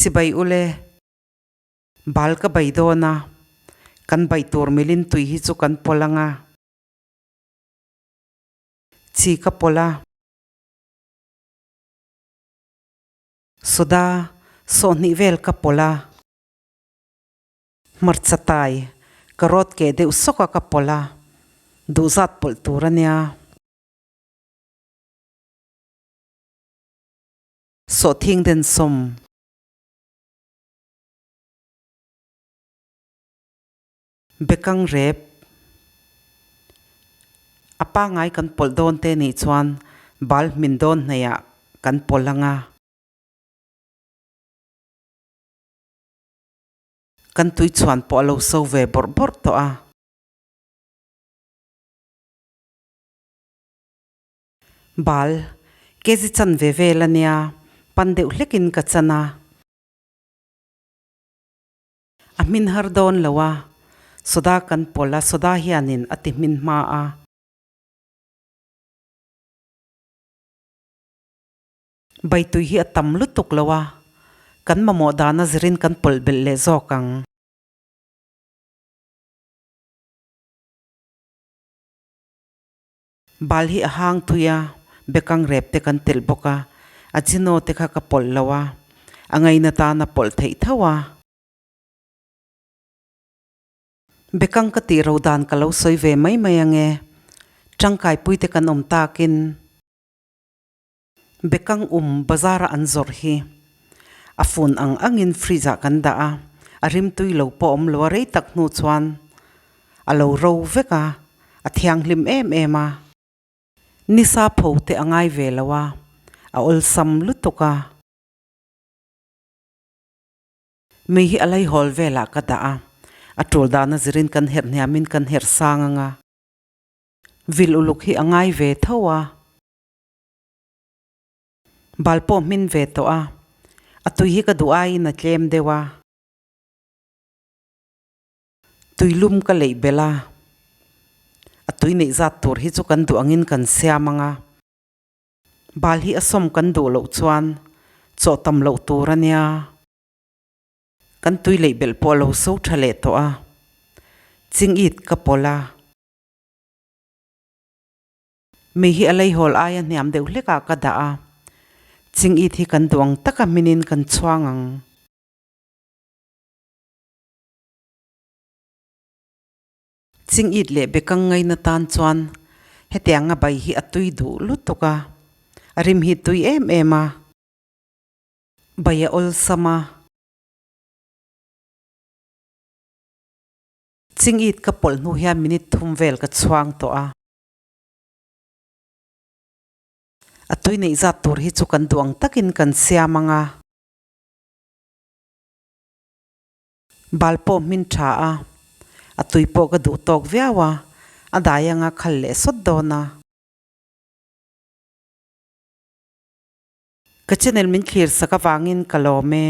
Chibai ule, bal ka bai dawn a, kan bai tur milin tui hi chu kan pawlh ang a. Chi ka pawlh a. Soda sawhnih vel ka pawlh a. Hmarcha tai ka rawt keh deuh sawk a ka pawlh a, duhzat pawlh tur a nia. Sawhthing den sawm. Bekang rep. A pangai kan pawlh dawn te nih chuan bal hmin dawn hnaihah kan pawlh ang a. Kan tui chhuan pawh a lo so ve bawrh bawrh tawh a. Bal, kezi chan ve vel a nia, pan deuh hlekin ka chan a. A hmin har dawn lo a, soda kan pawlh a, soda hianin a ti hmin hma a. Baitui hi a tam lutuk lo a, kan mamawh dana zirin kan pawlh belh leh zawk ang. Bal hi a hang thui a, bekang rep te kan telh bawk a, a chino te kha ka pawlh lo a, a ngaina tan a pawlh theih tho a. Bekang ka tih ro dan ka lo sawi ve mai mai ange, tangkaipui te kan awm takin bekang um bazar a an zawrh hi a fun ang angin fridge ah kan dah a, a rimtui lo pawh awm lo a rei tak hnu chuan a lo ro vek a, a thianghlim em em a. Nisa pho te a ngai ve lo a, a awlsam lutuk a. Mei hi a laihawl velah ka dah a, a tul dana zirin kan herh hniamin kan herh sang ang a. Vil uluk hi a ngai ve tho a. Bal pawh hmin ve tawh a, a tui hi ka duh aiin a tlem deuh a. Tuilum ka leih belh a, a tui neih zat tur hi chu kan duh angin kan siam ang a, bal hi a sawm kan duh loh chuan chaw tam loh tur a nia. Kan tui leih belh pawh a lo so tha leh tawh a, chingit ka pawlh a. Mi hi a leihawl aia hniam deuh hlekah ka dah a, chingit hi kan duh ang taka hminin kan chhuang ang. Chingit leh bekang ngaina tan chuan hetianga bai hi a tui duh lutuk a, a rim hi tui em em a, bai a awlsam a. Chingit ka pawlh hnu hian minute thum vel ka chhuang tawh a. A tui neih zat tur hi chu kan duh ang takin kan siam ang a. Bal pawh hmin tha a, a tui pawh ka duh tawk viau a, a dai anga khal leh sawt dawn a. Ka channel min thlir sak avangin ka lawm e.